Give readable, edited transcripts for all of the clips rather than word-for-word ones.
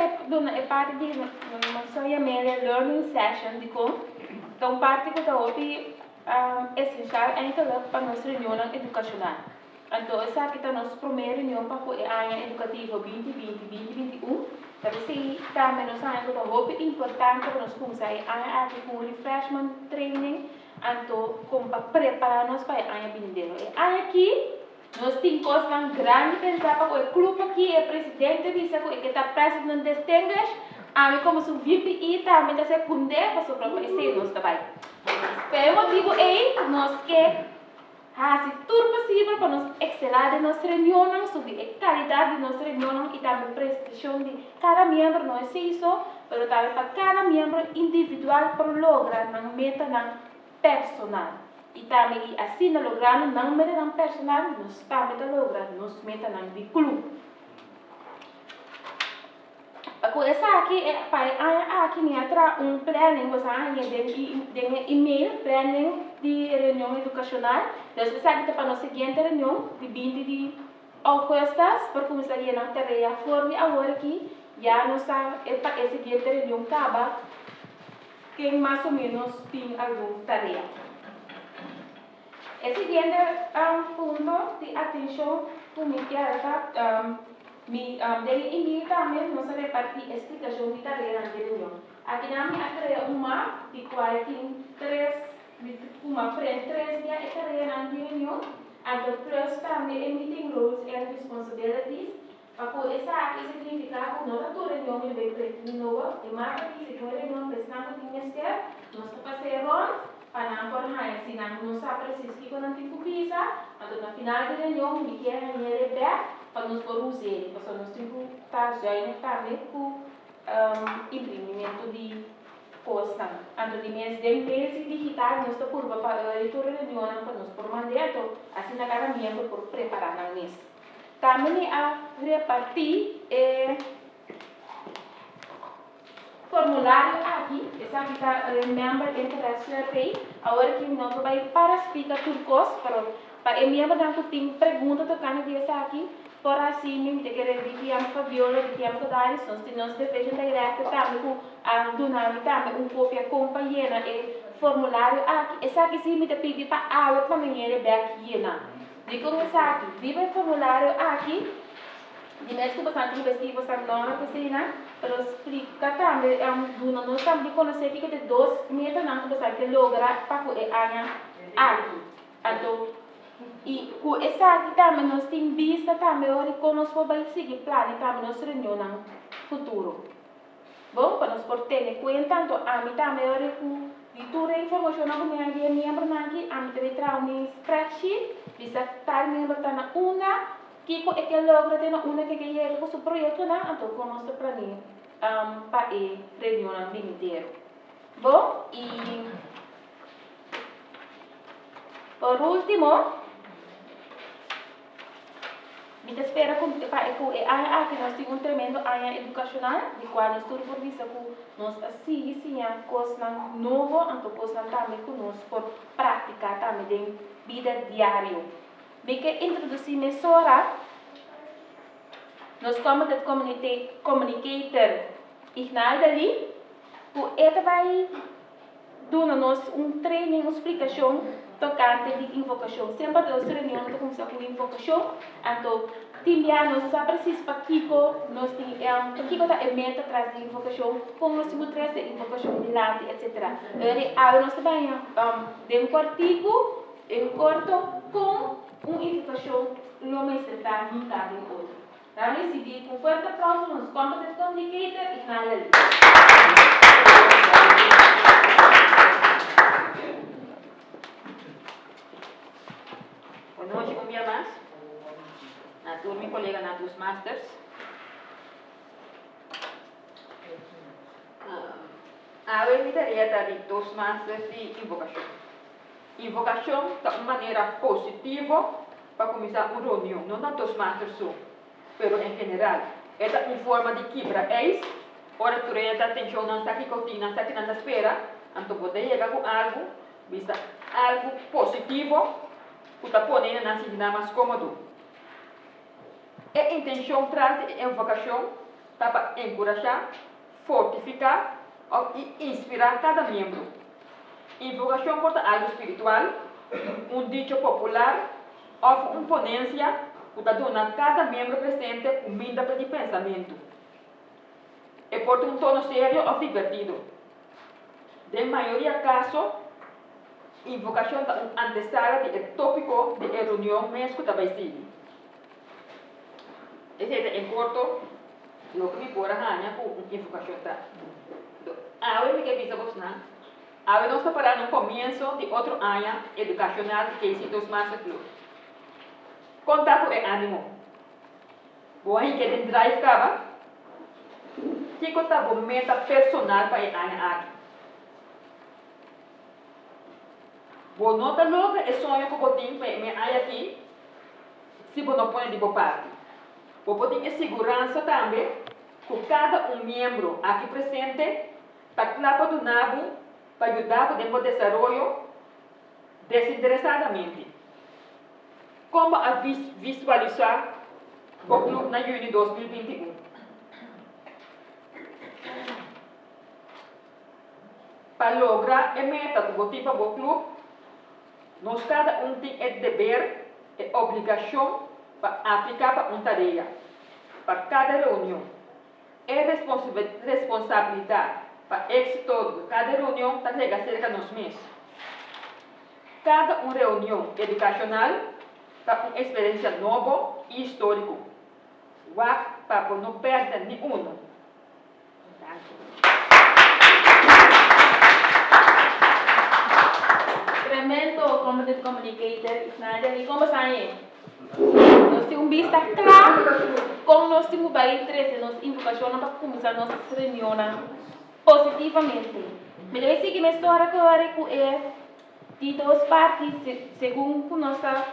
bai duna e parti di nos ta yam'e learning session dikon ta un parti ku ta hopi esenshal eigenlijk pa nos reunionnan edukashonal. Anto esaki ta nos promé reunion pa ku e aña edukativo binti binti, binti binti un. Ta p'esei tambe nos haña ku ta hopi importante pa nos kuminsá e aña aki ku un refreshment training anto kon pa prepará nos pa e aña binidero. E aña aki nos tin kosnan grandi pensá pa ku e klup aki, e presidente bisa ku e ke ta President Distinguished, ami komo su VPE tambe ta sekund'é pasobra ku esei nos ta bai. Pa e motibu ei nos ke. Hasi tur posibel pa nos ekselá den nos reunionnan, subi e kalidat di nos reunionnan i tambe prestashon di kada miembro, no esei so, pero tambe pa kada miembro individual por logra nan metanan personal. I tambe i asina logrando nan metanan personal, nos tambe ta logra nos metanan di club. Pa ku esaki, pa e aña aki mi a traha un planning, boso a haña den den e email, planning di reunion edukashonal. Dus esaki ta pa nos siguiente reunion di binti di ougùstus por kuminsá yena tarea for di awor aki, ya nos sa e pa e siguiente reunion kaba ken mas o ménos tin algun tarea. E siguiente punto di atenshon ku mi kier ta mi den e email tambe nos a repartí e splikashon di tareanan di reunion. Akinan mi a krea un map di kual tin tres mi kuma prent tres bia e tareanan di reunion anto plus tambe e meeting roles and responsibilities Pa ku esaki signifiká ku no ta tur reunion mi ta bai prek di nobo. E mapa di segun e reunion pa esnan ku tin mester, nos ta pas'é rònt pa nan por haña. Si nan no sa presis kiko nan tin ku bisa, anto na final di reunion mi kier hañ'é bèk pa nos por us'é, pasobra nos tin ku ta zuinig tambe ku imprimimentu di kosnan. Anto di mes den mails i digital nos ta purba pa ori tur reunionnan pa nos por mand'é, anto asina kada miembro por prepará nan mes. Tambe mi a repartí e formulario aki, esaki ta e Member Interest Survey. Awor aki mi no ta bai para splika tur kos, pero pa e miembronan ku tin pregunta tokante di esaki, por hasi mi, mi ta kere di Guillermo Fabiola, di Guillermo Cadaris, nos tin nos Division Director tambe ku a duna mi tambe un kopia kon pa yena e formulario aki. Esaki si mi ta pidi pa awe pa mi hende bek yena. Dikon esaki? Riba e formulario aki, di mes ku bosan tin besti bosan nòmber ku eseinan, pero splika tambe, duna nos tambe di konosé kiko ta e dos metanan ku bosan ke logra pa ku e aña aki. Anto, i ku esaki tambe nos tin bista tambe ora di kon nos por bai sigui plania tambe nos reunionnan futuro. Bon, pa nos por tene kuenta, anto ami tambe ora ku di tur e informashonnan ku mi a di e miembronan aki, ami ta bai traha mi spreadsheet, bisa tal miembro ta na unda, kiko e ke logra te na unda ke ke yega ku su proyektonan, anto kon nos ta plania pa e reunionnan binidero. Bon, i por ultimo. Mi ta spera ku pa e ku e aña aki nos tin un tremendo aña edukashonal di kual nos tur por bisa ku nos a sigui siña kosnan nobo anto kosnan tambe ku nos por praktiká tambe den bida diario. Mi ke introdusí mesora nos Competent Communicator Ignalda Lee ku e ta bai duna nos un training, un splikashon tokante di invokashon. Semper nos reunion ta kuminsá ku invokashon, anto tin bia nos no sa presis pakiko nos tin, pakiko ta e meta tras di invokashon, kon nos tin ku trese e invokashon dilanti, etsetera. Eri awe nos ta baña den kòrtiku, den korto, kon un invokashon lo mester ta hinká den otro. Nan ricibi cu un fuerte aplauso nos Competent Communicator Ignalda Lee. Bon nochi un bia mas na tur mi coleganan Toastmasters. Awe mi tarea ta di Toastmasters di invocacion. Invocacion ta un manera positivo pa cuminsa un reunion, no na Toastmasters so, pero en general. E ta un forma di kibra ijs, ora tur hende ta atencion, nan sa kico tin, nan sa ki nan ta spera, anto bo ta yega cu algo, bisa algo positivo cu ta pone hende nan sinti nan mas comodo. E intencion tras di e invocacion. ta pa enkurashá, fortifiká òf i inspirá kada miembro. Invokashon por ta algu spiritual, un dicho popular òf un ponensia ku ta duna kada miembro presente kuminda pa di pensamentu. E por ta un tono serio òf divertido. Den mayoria kaso, invokashon ta un antesala di e tópiko di e reunion mes ku ta bai sigui. Esei ta en korto loke mi por a haña ku un invokashon ta. Awe mi ke bisa bosnan, awe nos ta pará na un komienso di otro aña edukashonal di KC Toastmaster Club. Kon ta ku e ánimo? Bo a hinka den drive kaba? Kiko ta bo meta personal pa e aña aki? Bo no ta logra e soño ku bo tin pa e mes aña aki si bo no pone di bo parti. Bo por tin e siguransa tambe ku kada un miembro aki presente ta kla pa duna bo pa yuda bo den bo desaroyo desinteresadamente. Kon bo a visualisá bo club na yüni 2021? Pa logra e meta ku bo tin pa bo club, nos kada un tin e deber, e obligashon pa apliká pa un tarea pa kada reunion. E responsabilidat pa éksito di kada reunion ta rega serka nos mes. Kada un reunion edukashonal ta un eksperensia nobo i históriko. Wak pa bo no pèrdè ni unu. Danki. Tremendo Competent Communicator Isnadia i komo sa añe? Nos tin un bista kla kon nos tin ku bai trese nos invokashonnan pa kuminsá nos reunionnan positivamente. Mi ta bai sigui mesora ku ora ku e di dos parti segun ku nos ta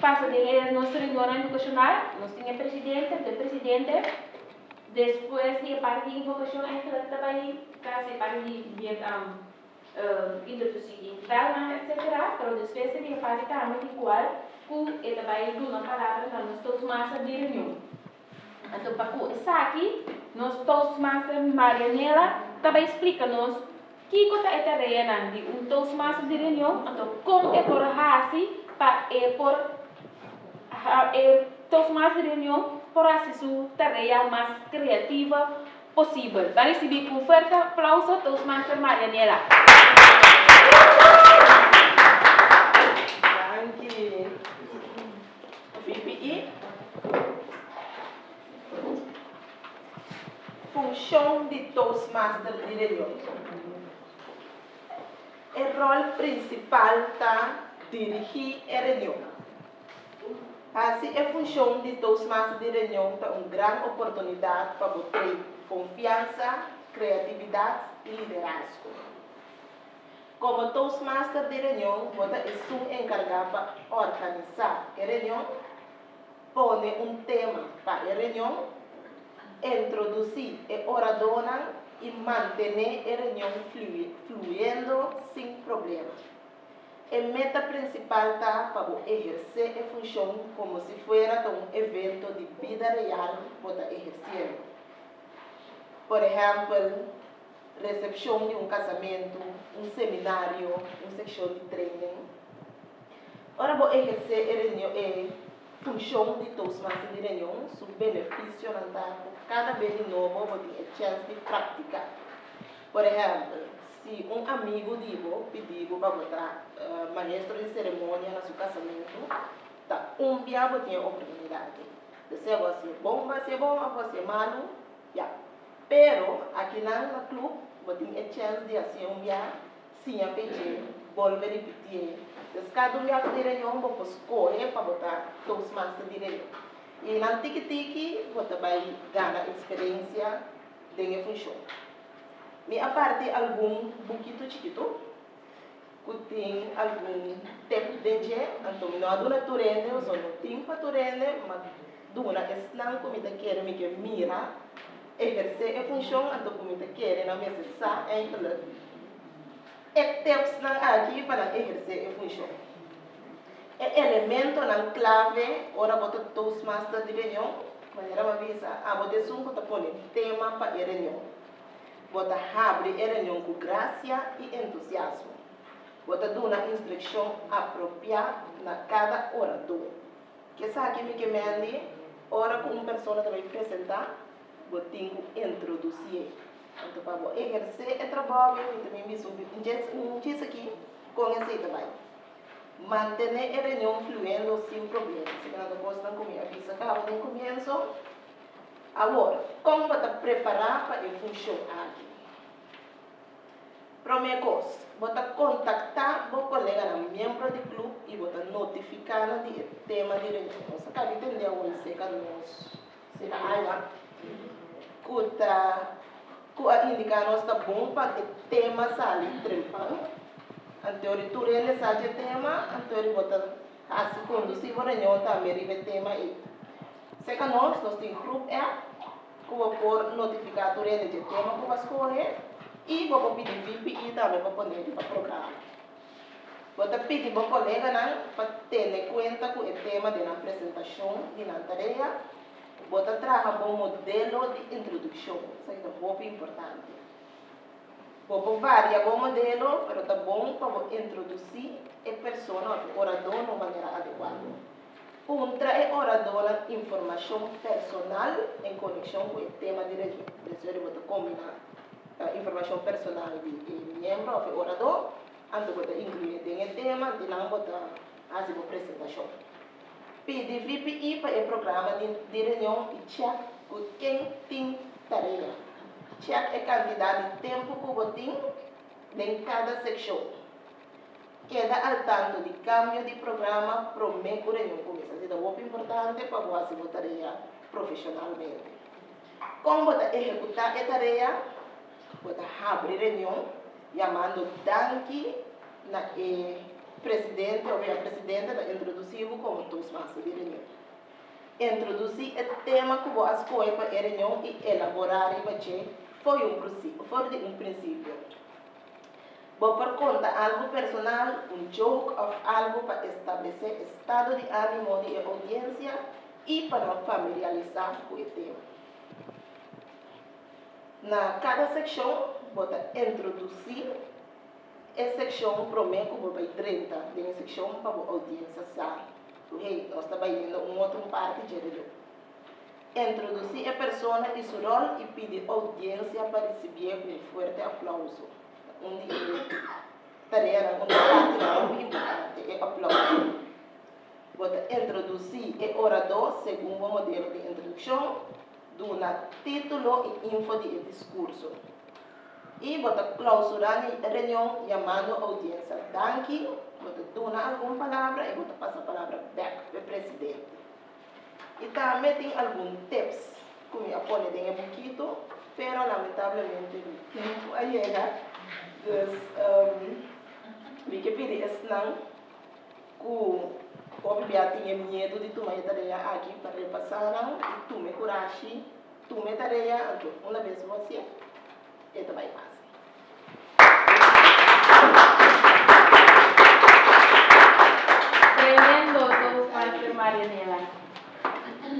pasa den e nos reunionnan edukashonal. Nos tin e presidente, e presidente despues di e parti di invokashon eigenlijk ta bai ta hasi e parti di introdusí invitadonan etcetera, pero despues ta bin e parti tambe di kual ku e ta bai duna palabra na nos toastmaster di reunion. Anto pa ku esaki nos toastmaster Marianela ta bai splika nos kiko ta e tareanan di un toastmaster di reunion, anto kon e por hasi pa e por e toastmaster di reunion por hasi su tarea mas kreativo posibel. Ban risibi ku un fuerte aplauso Toastmaster Marianela. Danki VPE. Funshon di Toastmaster di reunion. E ròl prinsipal ta dirigí e reunion. Hasi e funshon di Toastmaster di reunion ta un gran oportunidat pa bo train konfiansa, kreatividat i liderazgo. Komo Toastmaster di reunion bo ta esun enkargá pa òrganisá e reunion, pone un tema pa e reunion, introdusí e oradónan i mantené e reunion fluyendo sin problema. E meta prinsipal ta pa bo ehersé e funshon komo si fuera ta un evento di bida real bo ta ehersiendo. Por ehèmpel, resepshon di un kasamentu, un seminario, un sekshon di training. Ora bo ehersé e reunion e funshon di Toastmaster di reunion, su benefisionan ta ku kada bes di nobo bo tin e chèns di praktiká. Por ehèmpel, si un amigu di bo pidi bo pa bo ta maestro di seremonia na su kasamentu, ta un bia bo tin e oportunidat ei. Desea bo hasié bon, bo hasié bon òf bo hasié malu, ya. Pero akinan na klup bo tin e chèns di hasié un bia, siña p'e dje, bolbe ripitié. Des kada un bia ku tin reunion bo por skohe pa bo ta toastmaster di reunion. I einan tiki tiki bo ta bai gana eksperensia den e funshon. Mi a parti algun bukito chikitu ku tin algun tep den dje, anto mi no a duna tur hende pasobra no tin pa tur hende, ma duna esnan ku mi ta kere mi ke mira ehersé e funshon, anto ku mi ta kere nan mester sa eigenlijk e tepsnan aki pa nan ehersé e funshon. E elementonan klave ora bo ta toastmaster di reunion. Manera mi a bisa, abo ta esun ku ta pone tema pa e reunion. Bo ta habri e reunion ku grasia i entusiasmo. Bo ta duna instrukshon apropiá na kada oradó. Esaki mi ke mendi, ora ku un persona ta bai presentá, bo tin ku introdusié. Anto pa bo ehersé e trabou mi ta bin bisa un djes aki kon esei ta bai. Mantené e reunion fluyendo sin problema. Esaki nan ta kosnan ku mi a bisa kaba den komienso. Awor, kon bo ta prepará pa e funshon aki? Promé kos, bo ta kontaktá bo koleganan miembro di klup i bo ta notifiká nan di e tema di reunion. Nos a kaba di tende awor serka nos, serka Aiwa, ku ta ku a indiká nos ta bon pa e tema sali trempan. Anto di tur hende sa dje tema, anto di bo ta hasi kondusí bo reunion tambe riba e tema ei. Serka nos, nos tin groep app ku bo por notifiká tur hende dje tema ku bo a skohe i bo por pidi VPE tambe pa pone riba programa. Bo ta pidi bo koleganan pa tene kuenta ku e tema den nan presentashon di nan tarea. Bo ta traha bo modelo di introdukshon, esaki ta hopi importante. Bo por varia bo modelo, pero ta bon pa bo introdusí e persona òf e oradó na un manera adekuado. Puntra e oradónan informashon personal en konekshon ku e tema di reunion. Despues di bo ta kombiná informashon personal di e miembro òf e oradó, anto bo ta inkluí den e tema di nan bo ta hasi bo presentashon. Pidi VPE pa e programa di reunion i chèk ku ken tin tarea. Chèk e kantidat di tempu ku bo tin den kada sekshon. Keda al tanto di kambio di programa promé ku reunion kuminsá. Esei ta hopi importante pa bo hasi bo tarea profeshonalmente. Kon bo ta ehekutá e tarea? Bo ta habri reunion yamando danki na e presidente òf e presidente ta introdusí bo komo toastmaster di reunion. Introdusí e tema ku bo a skohe pa e reunion i elaborá riba dje for di un prinsipio. Bo por konta algu personal, un joke òf algu pa establesé estado di ánimo di e oudiensia i pa nan familiarisá ku e tema. Na kada sekshon bo ta introdusí e sekshon promé ku bo bai drenta den e sekshon pa bo oudiensia sa ku hey, nos ta bayendo un otro parti dje reloj. Introdusí e persona i su ròl i pidi oudiensia pa risibié ku un fuerte aplouso. Ta un di e tareanan, un di e partinan hopi importante, e aplouso. Bo ta introdusí e oradó segun bo modelo di introdukshon, duna título i info di e diskurso. I bo ta klousurá e reunion yamando oudiensia danki, bo ta duna algun palabra i bo ta pasa palabra bèk p'e presidente. I tambe tin algun tips ku mi a pone den e bukito, pero lamentablemente mi tempu a yega. Dus mi ke pidi esnan ku hopi bia tin e miedu di tuma e tarea aki pa repasá nan i tuma e kurashi, tuma e tarea, anto una bes bo hasié.